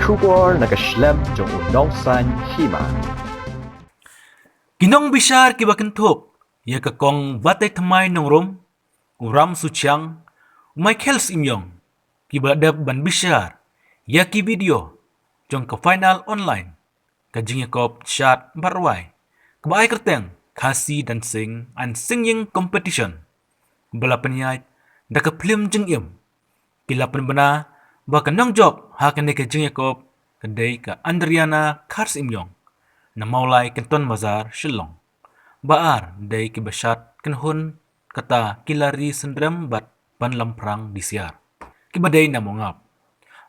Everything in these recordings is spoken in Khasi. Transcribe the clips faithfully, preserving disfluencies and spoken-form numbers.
Khubor na ka shlem jong u Nongsaiñ Hima. Ki nongbishar kiba kynthup ïa ka Kong Batai Thymmai Nongrum, u Ram Suchiang, u Michael Syiem Ïong, kiba la dep ban bishar ïa ki video jong ka final online ka jingïakop shad bad rwai kaba ai kyrteng Khasi Dancing and Singing Competition, ba la pynïaid da ka phlim jingim. Ki la pynbna ba ka nongjop ha kane ka jingïakop ka dei ka Andriana Kharsyiem Ïong na Mawlai Kynton Bazar, Shillong. Ba ar dei kiba shad kynhun kata Kilari Syndrem bad Banlamphrang Disiar, kiba dei na Mawngap.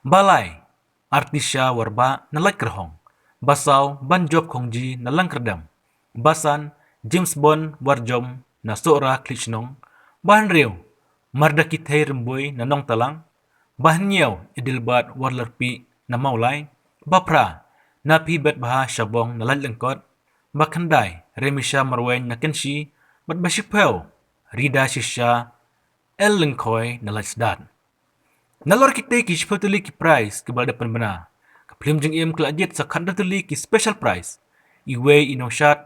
Ba lai, Artisha Warbah na Laitkyrhong. Ba saw, Banjop Khongji na Langkyrdem. Ba san, James Bond Warjom na Sohra Khliehshnong. Ba hynriew, Mardakithei Rymbui na Nongtalang. Ba hynñiew, Edelbert Warlerpih na Mawlai. Ba phra, Naphi Betbha Shabong na Laitlyngkot. Ba khyndai, Remisha Marwein na Kynshi. Bad ba shiphew, Rida Shisha L Lyngkhoi na Laitsdat. Nalor kitei ki shiphew tylli ki prize kiba la dep pynbna, ka phlim jingim ka la jied sa khatar tylli ki special prize. Iwei i nongshad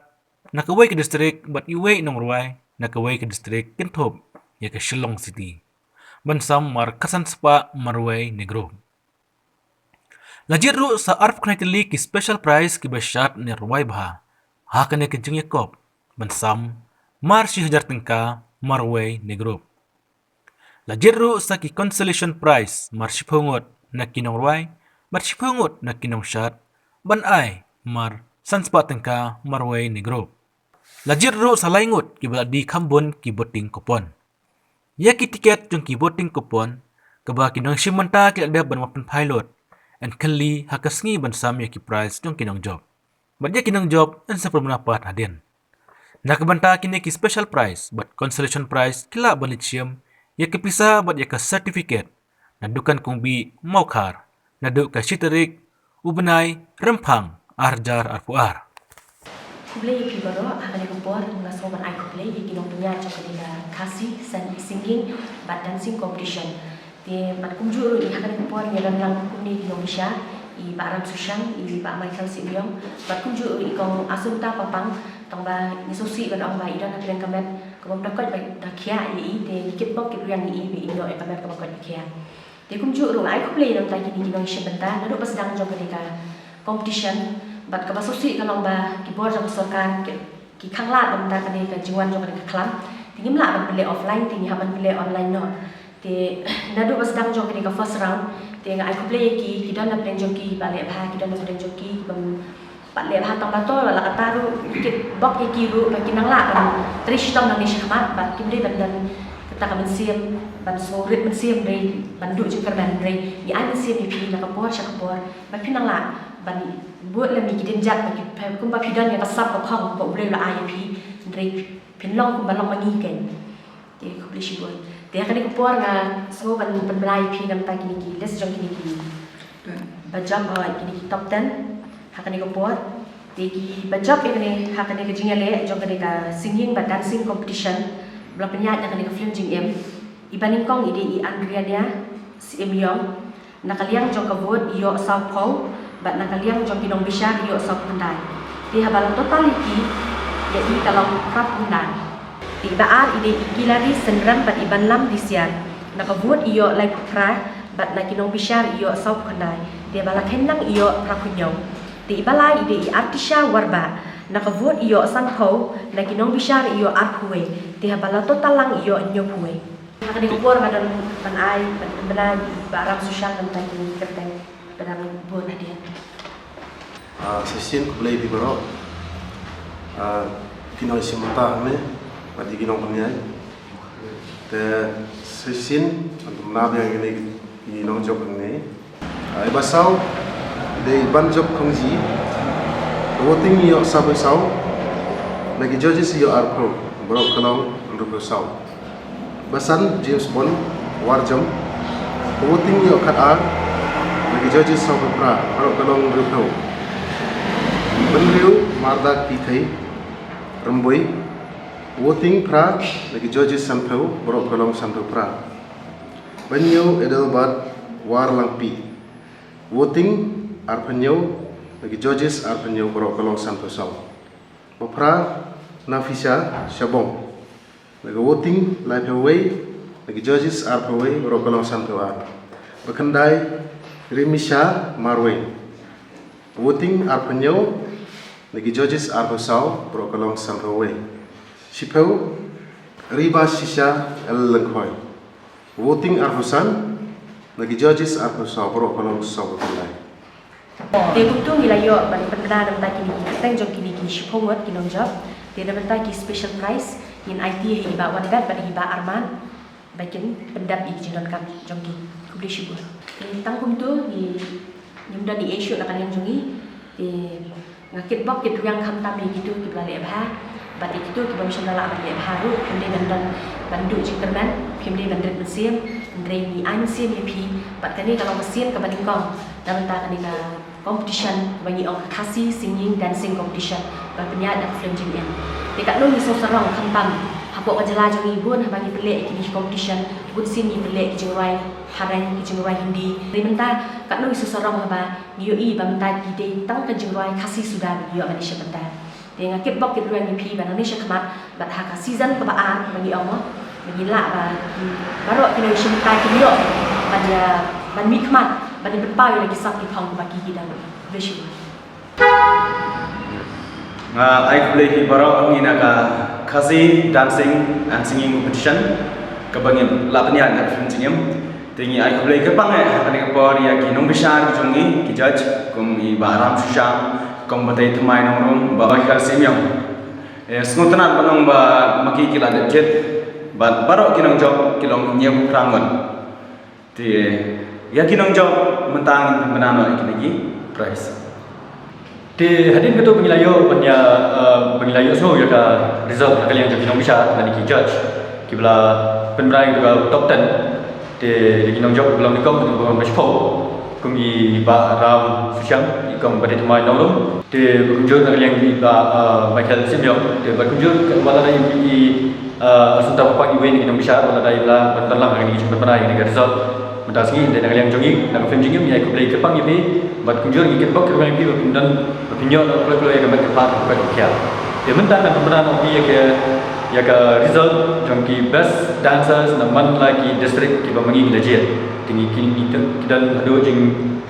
na kawei ka district bad iwei i nongrwai na kawei ka district kynthup ïa ka Shillong City, ban sam mar khatsan spah marwei ne group. La jied ruh sa arphew khyndai tylli ki special prize kiba shad ne rwai bha ha kane ka jingïakop, ban sam mar shi hajar tyngka marwei ne group. La jied ruh sa ki consolation prize mar shiphew ngut na ki nongrwai bad shiphew ngut na ki nongshad, ban ai mar san spah tyngka marwei ne group. La jied ruh sa lai ngut kiba la die kham bun ki voting coupon. Ïa ki tiket jong ki voting coupon kaba ki nongshim bynta ki la dep ban wan pynphai lut, yn kylli ha ka sngi ban sam ïa ki prize jong ki nongjop. Bad ïa ki nongjop yn sa pynbna pat hadien. Na ka bynta kine ki special prize bad consolation prize ki lah ban leit shim ïa ka pisa bad ïa ka certificate na dukan Kong Bih Mawkhar naduh ka shi tarik u bnai Rymphang ar hajar arphew ar. Khublei ïa phi baroh, ha kane ka por nga sngew ban ai khublei ïa ki nongpynïaid jong kane ka Khasi Singing bad Dancing Competition. Te bad kumjuh ruh ïa ha kane ka por ngi don lang kumne ki nongbishar, i Bah Ram Suchiang, i Bah Michael Syiem Ïong, bad kumjuh ruh i Kong Assunta Papang, tang ba ngi sngewsih ban ong ba i don ha pdeng ka met, ka bym da koit ba da khiah ïa i, te ngi kit bok kit riang ïa i ba i ïoh ïa ka met kaba koit ba khiah. Te kumjuh ruh nga ai khublei na bynta kine ki nongshim bynta naduh ba sdang jong kane ka competition, bad kaba sngewsih ka long ba ki bor jong ka sorkar ki, ki khanglad na bynta kane ka jingwan jong kane ka khlam. Te ngim lah ban pynleh offline, te ngi hap ban pynleh online noh. Te naduh ba sdang jong kane ka first round, te nga ai khublei ïa ki, ki don na pdeng jong ki ba leh bha, ki don na pdeng jong ki ki bym pat leh bha, tang ba to la katta ruh kit bok ïa ki ruh ba kin nang lah ban trei shitom nangne shakhmat, bad kim dei ban don kata ka mynsiem ban sngewrit mynsiem, dei ban duh jingkyrmen, dei ngi ai mynsiem ïa phi na ka por sha ka por ba phin nang lah ban bud lem ïa ki dienjat ba ki, kumba phi don ïa ka sap ka phong ba U Blei u la ai ïa phi, dei phin long kumba long ma ngi keiñ. Te khublei shibun. Te ha kane ka por nga sngew ban pynbna ïa phi na bynta kine ki list jong kine ki ba jop, ha kine ki top ten ha kane ka por. Te ki ba jop ïa kane ha kane ka jingïaleh jong kane ka singing bad dancing competition ba la pynïaid na kane ka film jingim, i ba nyngkong i dei i Andriana Syiem Ïong. Na ka liang jong ka vote i ïoh sawphew, bad na ka liang jong ki nongbishar i ïoh sawphew khyndai. Te haba la total ïa ki, ïa i ka long phraphew khyndai. Te i ba ar i dei i Kilari Synrem bad i Banlam Disiar. Na ka vote i ïoh laiphew phra, bad na ki nongbishar i ïoh sawphew khyndai. Te haba la kheiñ lang i ïoh phraphew hynñiew. Te i ba lai i dei i Artisha Warbah. Na ka vote i ïoh sanphew, na ki nongbishar i ïoh arphew wei. Te haba la total lang i ïoh hynñiewphew wei. Ha kane ka por nga don ban ai, ban pynbna ïa i Bah Ram Suchiang na bynta kine ki kyrteng ba dang bun hadien. Ah, sa shisien khublei ïa phi baroh. Ah, ki nongshim bynta hangne bad ïa ki nongpynïaid. Te sa shisien ngan pynbna biang ïa kine ki nongjop hangne. Ah, i ba saw i dei i Banjop Khongji. Ka voting i ïoh sawphew saw, na ki judges i ïoh arphew, baroh ka long hynriewphew saw. Ba san, James Bond Warjom. Ka voting i ïoh khatar, na ki judges sawphew phra, baroh ka long hynriewphew. Ba hynriew, Marda Kithei Rymbui. Voting phra, na ki judges sanphew, baroh ka long sanphew phra. Ba hynñiew, Edelbert Warlangpih. Voting arphew hynñiew, na ki judges arphew hynñiew baroh ka long sanphew saw. Ba phra, Nafisa Shabong, na ka voting laiphew wei, na ki judges arphew wei baroh ka long sanphew ar. Ba khyndai, Rimisha Marwei, voting arphew hynñiew, na ki judges arphew saw baroh ka long sanphew wei. Shiphew, Ribashisha L Lyngkhoi, voting arphew san, na ki judges arphew saw baroh ka long sanphew khyndai. Te kumta ngi la ïoh ban pynbna na bynta kine ki kyrteng jong kine ki shiphew ngut ki nongjop. Te na bynta ki special prize ngin aiti ha i Bah Wanbet bad i Bah Arman ba kin pyndep ïa ki jingdonkam jong ki. Khublei shibun. Te tang kumta ngi, ngim don ei ei shuh na ka liang jong ngi. Te nga kitbok kitrwiang khamtam ïa kito kiba la leh bha bad ïa kito kiba ym shym la lah ban leh bha ruh. Phim dei ban don, ban duh jingkyrmen, phim dei ban rit mynsiem. Hynrei ngi ai mynsiem ïa phi bad kane ka long ka sien kaba nyngkong na bynta kane ka competition kaba ngi ong ka Khasi Singing Dancing Competition, ba pynïaid da ka Film Jingim. Te katno ngi sngewsarong khamtam hapoh ka jylla jong ngi, bun haba ngi pynleh ïa kine ki competition, bunsien ngi pynleh ki jingrwai phareng, ki jingrwai Hindi. Te mynta katno ngi sngewsarong haba ngi ïohi ba mynta ki dei tang ka jingrwai Khasi suda ba ngi ïoh ban ïashim bynta. Te nga kitbok kitrwiang ïa phi ba nangne shakhmat bad ha ka season kaba ar ba ngi ong mo, ba ngin lah ba ki baroh ki nongïashim bynta kin ïoh ban ïa, ban mihkhmat ban ïa pynpaw ïa la ki sap ki phong kaba ki ki dang. Khublei shibun. Nga ai khublei ïa phi baroh, ngi na ka Khasi Dancing and Singing Competition kaba ngin lah pynïaid na ka Film Jingim. Te ngi ai khublei kyrpang eh ha kane ka por ïa ki nongbishar ki jong ngi, ki judge, kum i Bah Ram Shushang, kum Batai Thymmai Nongrum, Bah Michael Simiong. Eh, sngewtynnat ban ong ba ma ki ki la dep jied bad baroh ki nongjop ki long hynñiewphew phra ngut. Te ïa ki nongjop mynta ngin pynbna noh ïa kine ki prize. Te hadien kata ba ngi la ïoh ban ïa, eh, ba ngi la ïohsngew ïa ka result na ka liang jong ki nongbishar lane ki judge kiba la pynbna ïa ka top ten. Te ïa ki nongjop ba long nyngkong, ba long ba shiphew, kum i Bah Ram Shushang, i kum Batai Thymmai Nongrum. Te ba kumjuh na ka liang i Bah, eh, Michael Simiong. Te ba kumjuh wat la dei i, eh, Assunta Pang, iwei na ki nongbishar, wat la dei ba la ban don lang ha kane ka jingpynbna ïa kane ka result mynta ka sngi. Te na ka liang jong ngi na ka Film Jingim ngi ai khublei kyrpang ïa phi. Bad kumjuh ngi kitbok kitrwiang ïa phi ba phin don, ba phin ïoh noh kloi kloi ïa ka met ka phad ka pyrkhat ka khiah. Te mynta ngan pynbna noh ïa ka, ïa ka result jong ki best dancers na man la ki district kiba ma ngi ngi la jied. Te ngi ki, ki, ki don haduh jing,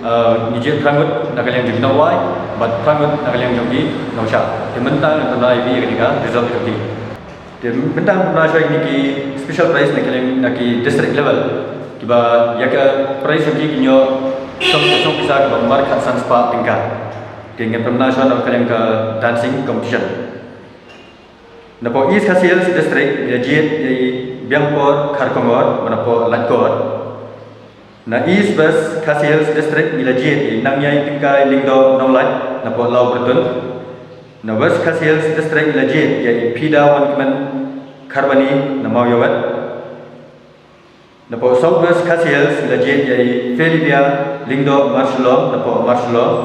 eh, ngi jied phra ngut na ka liang jong ki nongrwai bad phra ngut na ka liang jong ki nongshad. Te mynta ngan pynbna ïa phi ïa kane ka result jong ki. Te mynta ngan pynbna shuwa ïa kine ki special prize na ki, na ki district level, kiba ïa ka prize jong ki kin ïoh song, song pisa kaba markhatsan spah tyngka. Te ngan pynbna shuwa na ka liang ka dancing competition. Napoh East Khasi Hills District ngi la jied ïa i Biangpor Kharkongor ba napoh Laitkor. Na East West Khasi Hills District ngi la jied ïa i Nangñiai Tyngkai Lyngdoh Nonglait napoh Lawbyrtun. Na West Khasi Hills District ngi la jied ïa i Phida Wankmen Kharbani na Mawïawet. Napoh South West Khasi Hills ngi la jied ïa i Felivia Lyngdoh Marshallong napoh Marshallong.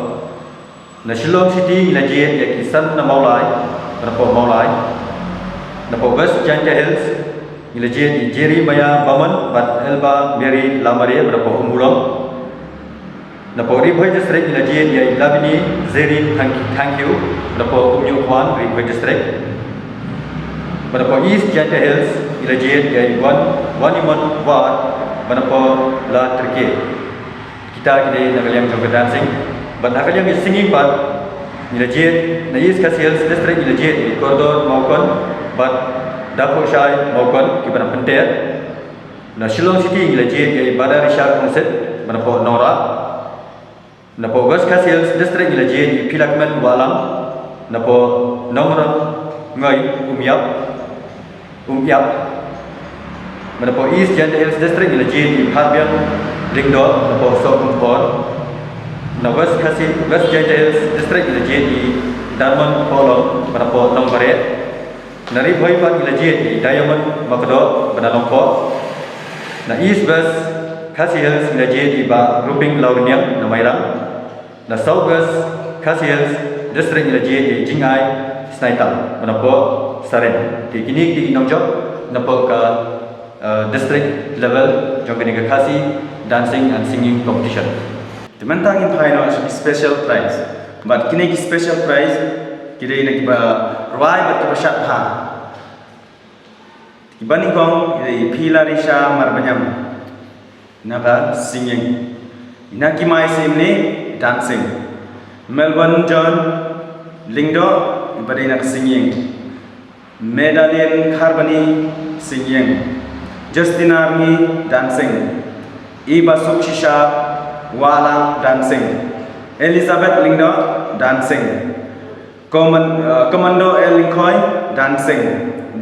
Na Shillong City ngi la jied ïa ki Sanna Mawlai napoh Mawlai. Napoh West Jaintia Hills ngi la jied ïa i Jeremiah Bamon bad Elba Mary Lamare napoh Ummulong. Napoh Ri Bhoi District ngi la jied ïa i Lavini Zerin Thang-, Thangkhiew napoh Umñiuhkwan, Ri Bhoi District. Bad napoh East Jaintia Hills ngi la jied ïa i Wan, Wanimon War bad napoh Latyrkieh. Kita ki dei na ka liang jong ka dancing. Bad na ka liang ka singing pat ngi la jied, na East Khasi Hills District ngi la jied ïa i Kordor Mawkon bad Daposhai Mawkon kiba na Pynter. Na Shillong City ngi la jied ïa i Badarisha Kongsit ba napoh Nongrah. Napoh West Khasi Hills District ngi la jied ïa i Philakmen Wahlang napoh Nongrynngoi Umïap, Umïap. Napoh East Jaintia Hills District ngi la jied ïa i Pharbiang Lyngdoh napoh Sohkymphor. Na West Khasi, West Jaintia Hills District ngi la jied ïa i Darmon Pohlong ba napoh Nongbareh. Na Ri Bhoi pat ngi la jied ïa i Diamond Makdoh ba na Nongpoh. Na East West Khasi Hills ngi la jied ïa i Bah Ruping Lawrniang na Mairang. Na South West Khasi Hills District ngi la jied ïa i Jingai Snaitam ba napoh Saren. Te kine ki dei ki nongjop napoh ka, eh, district level jong kane ka Khasi Dancing and Singing Competition. Mynta ngin phai noh sha ki special prize. Bad kine ki special prize ki dei na kiba rwai bad kiba shad bha. Kiba nyngkong i dei i Philarisha Marbaniang na ka singing. I Nakimai Syiemlieh, dancing. Melbourne John Lyngdoh, iba dei na ka singing. Medallion Kharbani, singing. Justina Rngi, dancing. I Basukshisha Wahlang, dancing. Elizabeth Lyngdoh, dancing. Command- uh, Commando L Lyngkhoi, dancing.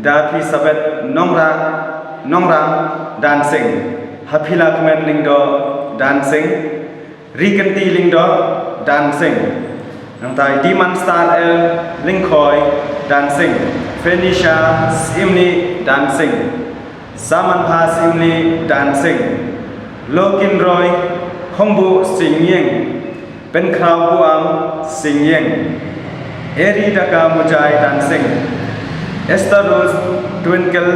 Dathi Sabet Nongrang, Nongrang, dancing. Haphila Kmen Lyngdoh, dancing. Rikenti Lyngdoh, dancing. Nangta i Diman Star L Lyngkhoi, dancing. Phenisha Syiemlieh, dancing. Samanpha Syiemlieh, dancing. Lokin Roy Khongbuh, singing. Pynkhraw Buaing, singing. Eri Daka Mujai, dancing. Esther Rose Twinkle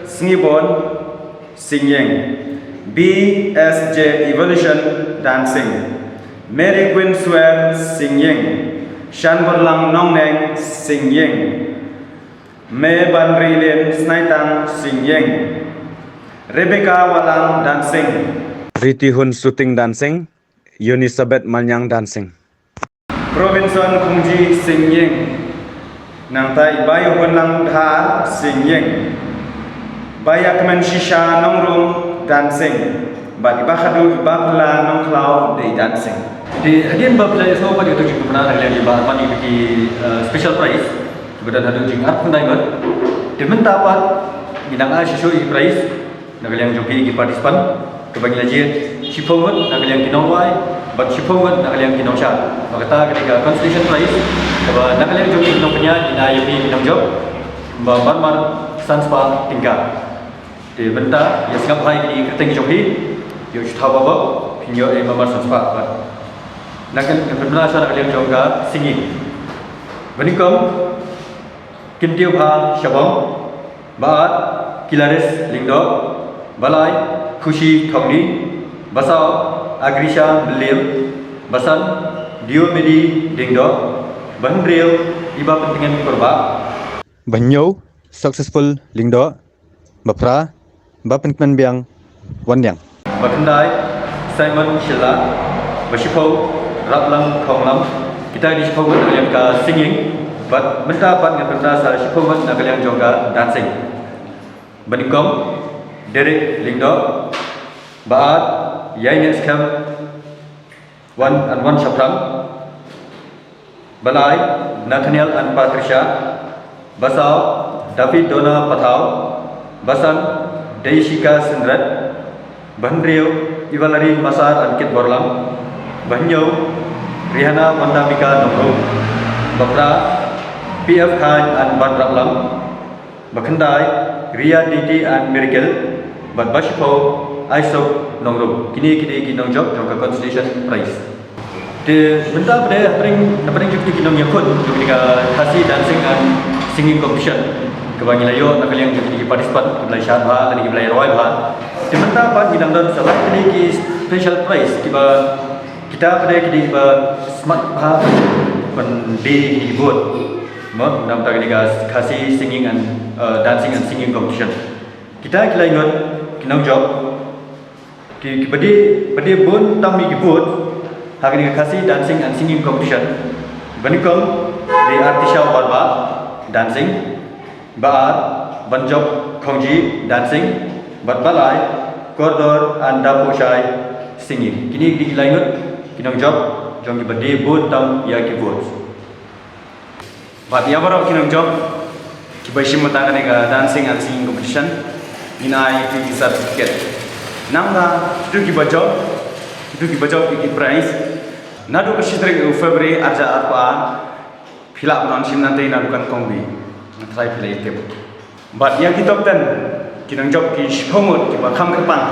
Sngibon, singing. B S J Evolution, dancing. Mary Queen Swer, singing. Shanborlang Nongneng, singing. Me Banrilin Snaitang, singing. Rebecca Walang, dancing. Riti Hun Suting, dancing. Yunisabet Manyang, dancing. Robinson Khongji, singing. Nangta i Bayu Hun Langdhar, singing. Baya Kmen Shisha Nongrum, dancing. Bad i Bakhadu i Bapla Nongkhlaw, dei dancing. Te hadien ba phi la ïohsngew pat ïa kito ki kyrteng na ka liang kiba pan ïa ki, eh, special prize, kiba don haduh jing arphew khyndai ngut. Te mynta pat ngi dang ai shisha ïa ki prize na ka liang jong ki, ki participant, kaba ngi la jied shiphew ngut na ka liang ki nongrwai bad shiphew ngut na ka liang ki nongshad. Bad kata ka dei ka consolation prize kaba na ka liang jong ki nongpynïaid ngi ai ïa phi ki nongjop ba ban mar san spah tyngka. Te mynta ïa sngap bha ïa ki kyrteng jong phi, ïa u shu thaw bha bha, phin ïoh ïa mar san spah bad na ka, na ka, na ka liang jong ka singing. Ba nyngkong, Kyntiewbha Shabong, ba ar, Kilaris Lyngdoh, ba lai, Khushi Thongni, ba saw, Agrisha Mylliem, ba san, Diomedi Lyngdoh, ba hynriew, i Bapyntngen Kurbah, ba hynñiew, Successful Lyngdoh, ba phra, Bapynkmen Biang Wanniang, ba khyndai, Simon Shylla, ba shiphew, Raplang Khonglam. Kita ki dei shiphew ngut na ka liang ka singing. Bad mynta pat ngan pynbna sa shiphew ngut na ka liang jong ka dancing. Ba nyngkong, Derek Lyngdoh, ba ar, Ïainehskhem Wan, and Wan Shaphrang, ba lai, Nathaniel and Patricia, ba saw, David Dona Pathaw, ba san, Deishika Synret, ba hynriew, Evalari Masar and Kit Borlang, ba hynñiew, Rihanna Wanda Mika Nongrum, ba phra, P F Khan and Ban Raplang, ba khyndai, Ria Diti and Miracle, bad ba shiphew, Aisok Nongrum. Kine ki dei ki nongjop jong ka consolation prize. Te mynta pat hapdeng, na pdeng jong ki nongïakhun jong ka Khasi Dancing and Singing Competition, kaba ngi la ïoh na ka liang jong ki participant kiba la shad bha lane kiba la rwai bha. Te mynta pat ngi dang don sa lai tylli ki special prize kiba kita pat ki dei kiba smat bha ban die ki vote. Mo, namar ka dei ka Khasi Singing and, uh, Dancing and Singing Competition. Kita ki lai ngut ki nongjop ki, kiba die, ba die bun tam ïa ki vote ha kane ka Khasi Dancing and Singing Competition. Ba nyngkong dei Artisha Warba, dancing. Ba ar, Banjop Khongji, dancing. Bad ba lai, Kordor and Daposhai, singing. Kine ki dei ki lai ngut ki nongjop jong kiba die bun tam ïa ki vote. Bad ïa baroh ki nongjop kiba shim bynta kane ka dancing and singing competition, ngin ai ïa ki certificate. Nangta kito kiba jop, kito kiba jop ïa ki prize, naduh ka shi tarik u February arhajar arphew ar, phi lah ban wan shim nangta na dukan Kongbi. Nga tharai phi la ïa tip. Bad ïa ki top ten, ki nongjop ki shiphew ngut kiba kham kyrpang.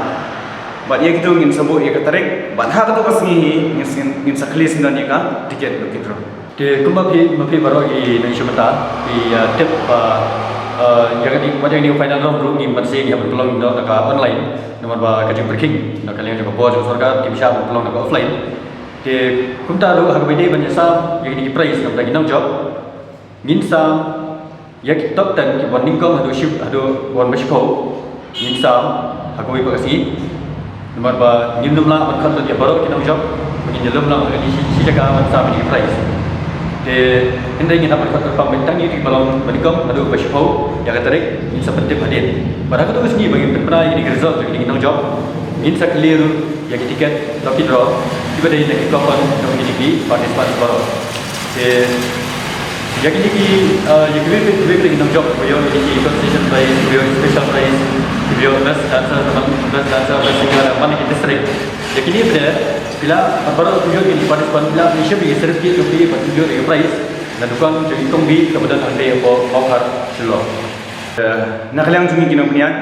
Bad ïa kito ngin sa buh ïa ka tarik, bad ha kato ka sngi hi ngin, ngin, ngin sa khlieh syndon ïa ka ticket lucky draw. Te kumba phi, ma phi baroh ki nongïashim bynta, phi, uh, tip ba, uh, ïa kane, wat ïa kane ka final round ruh ngim pat sngewsih ban pynlong da ka online, namar ba ka jingpyrkhing na ka liang jong ka bor jong ka sorkar kim shah ban pynlong da ka offline. Te kumta ruh ha kaba ïadei ban ïasam ïa kine ki prize namar ki nongjop, ngin sam ïa ki top ten kiba wan nyngkong haduh shi, haduh wan ba shiphew, ngin sam ha kawei pat ka sngi. Namar ba ngim nym lah ban khot lut ïa baroh ki nongjop, ba ngin ïalum lang ha kane shi, shi jaka ban sam ïa ki prize. Te hynrei ngin hap ban khot kyrpang beit tang ïa kiba long ba nyngkong haduh ba shiphew ïa ka tarik, ngin sa pyntip hadien. Bad ha kato ka sngi ba ngin pynbna ïa kine ki result jong kine ki nongjop, ngin sa clear ïa ki ticket lucky draw kiba dei na ki coffin jong kine ki participants baroh. Te ïa kine ki, eh, ïa kiwei kiwei ki nongjop kiba ïoh ïa ki consolation prize, kiba ïoh special prize, kiba ïoh best dancer, best dancer, best singer man ki district. Ïa kine pat phi lah, baroh ki ïoh ïa ki participant phi lah ban shim ïa ki certificate jong phi bad ïoh ïa ki prize na dukan jong i Kong Bi kaba don hangtei hapoh Mawkhar, Shillong. Eh, na ka liang jong ngi ki nongpynïaid,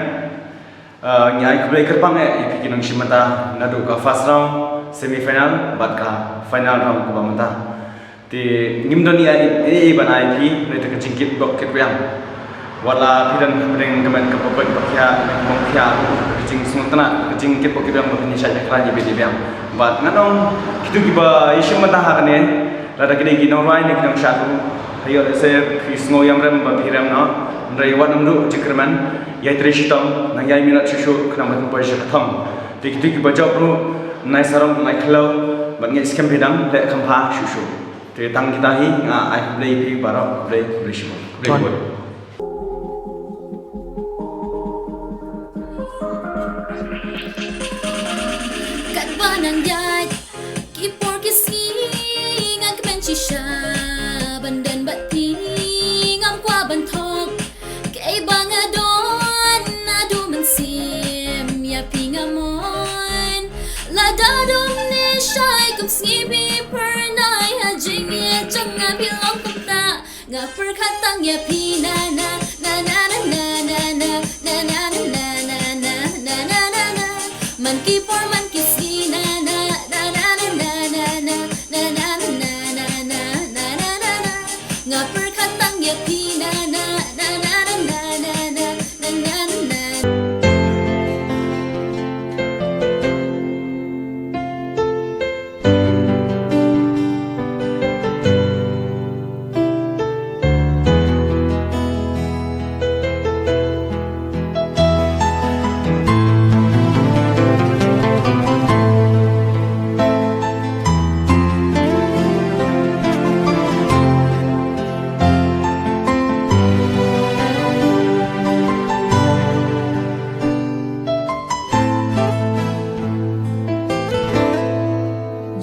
eh, ngi ai khublei kyrpang eh ïa phi ki nongshim bynta naduh ka first round, semi final bad ka final round kaba mynta. Te ngim don ei ei ban ai phi, hynrei te ka jingkit bok kit biang. Wat la phi don hapdeng ka met ka pokot ba khiah, ka bong khiah, ka jingsngewtynnat, ka jingkit bok kit biang ba phin ïa shait ïa khlaiñ ïa bit ïa biang. Bad ngan ong kito kiba ïashim bynta ha kane, lada ki dei ki nongrwai ne ki nongshad ruh, ha ïoh lehse phi sngew ïam rem ba phi rem noh, hynrei wat nym duh jingkyrmen, ïai trei shitom, nang ïai minot shuh shuh khnang ba phin poi sha ka thong. Te kito kiba jop ruh, nai sarong, nai khlaw, bad ngeit skhem phi dang leh kham bha shuh shuh. Te tang kita hi, nga ai khublei phi baroh, khublei, khublei shibun. Khublei shibun. Katba nang ïaid ki por ki sngi, nga kmen shisha ban don bad phi, ngam kwah ban thok. Kaei ba nga don naduh mynsiem ïa phi nga mon. Lada dum ne shai kum sngi phi pyrnai ha jingïeit jong nga phi long kumta. Nga pyrkhat tang ïa phi na na na na na na na na na na na na na na na na na. Man ki por man ki sngi na na na na na na na na na na na na na na na na. Nga pyrkhat tang ïa phi na na na na na na na na na na na.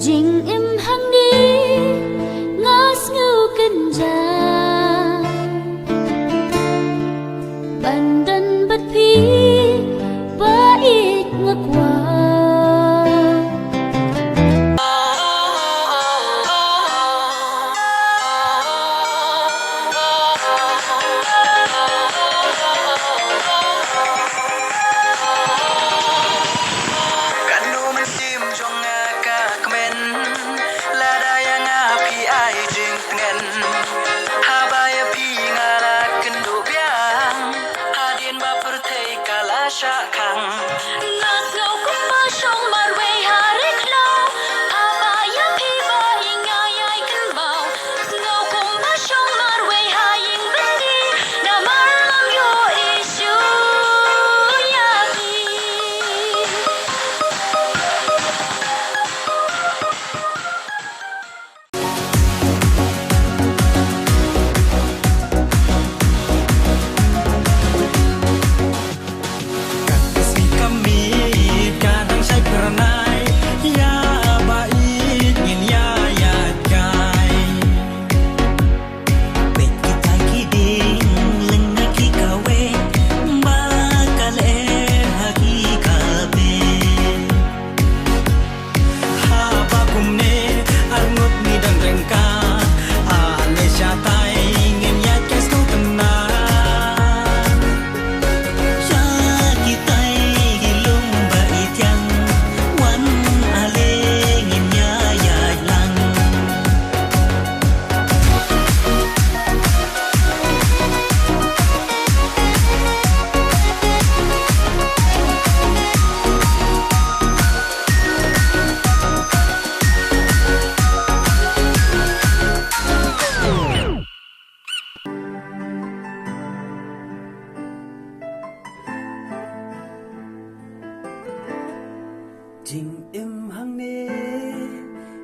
Jingim hangne nga sngew kynjah ban don bad phi ba ïeit nga kwah. Kano mynsiem jong nga ka kmen, lada ïa nga phi ai jingtngen.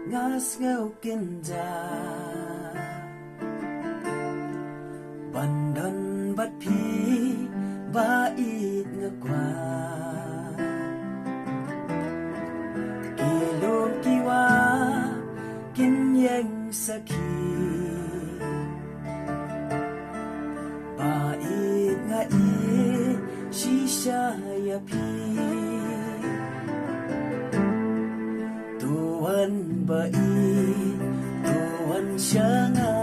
Nga sngew kynja ban don bad phi ba ïeit nga kwah. Ki lum ki wah kin ïeng sakhi ba ïeit nga ïeit shisha ïa phi. To wan ba ïeit, to wan sha nga.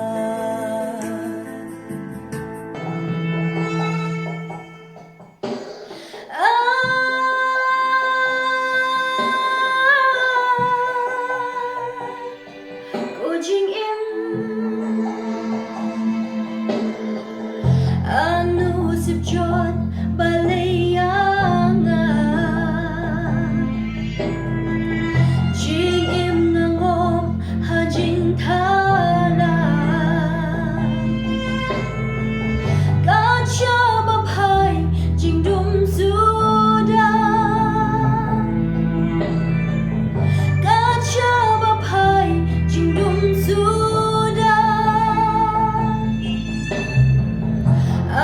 Ko jingim, ano sip jot balei ïa nga? Jingim nga ngop ha jingthala. Ka jaba phai jingdum suda. Ka jaba phai jingdum suda.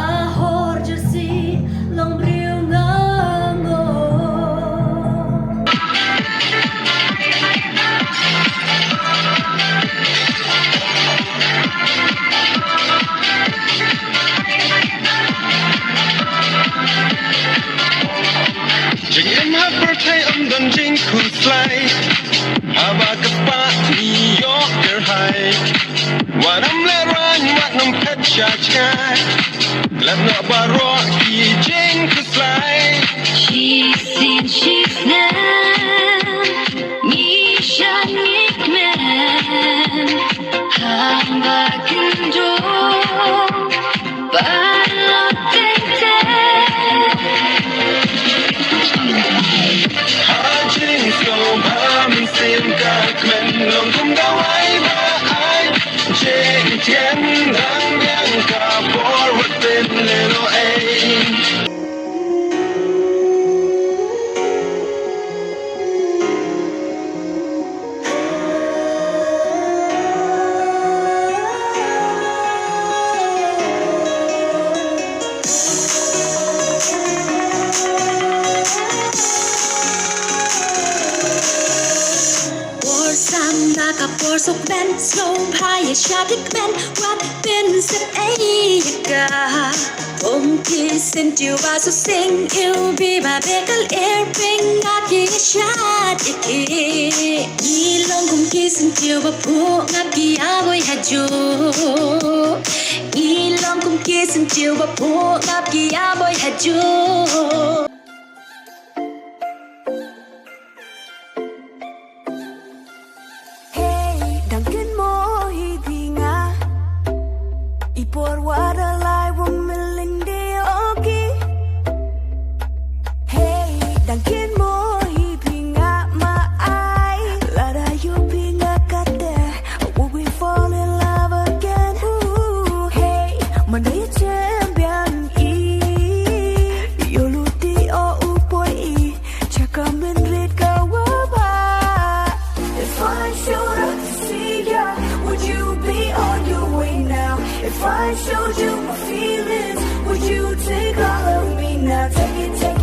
A hor jersey long briew nga ngop. Jingim ha pyrthei ym don jingkhuslai. Haba ka spah ngi ïoh kyrhai. Wat ym lehraiñ, wat ym phet sha jngai. Klet noh baroh ki jingkhuslai. Shisien shisnem ngi shad ngi kmen. Haba kynduh paralok teng teng. Ha jingsngewbha mynsiem ka kmen long kum dawai ba ai. Jingtien dang biang ka por wat pynlehnohei. Por sam da ka por suk ben, sngewbha ïa shad ïa kmen, wat pynsep ei ïa ka. Kum ki syntiew ba suk sing, ïohi ba bek ka lyer, pynngap ki shad ïa ki. Ngi long kum ki syntiew ba phuh, ngap ki ïa boi ha juh. Ngi long kum ki syntiew ba phuh, ngap ki ïa boi ha juh. Hey, dang kynmaw hi phi nga. I por wat la lai wym myllung de oki. Hey, dang kynmaw hi phi nga ma ai. Lada ïoh phi nga kata, will we fall in love again? Ooh, hey, man dei jem biang i. Ïoh lut i o u poi i. Check ka mynrit ka wabha. If I showed up to see ya, would you be on your way now? If I showed you my feelings, would you take all of me now? Take it, take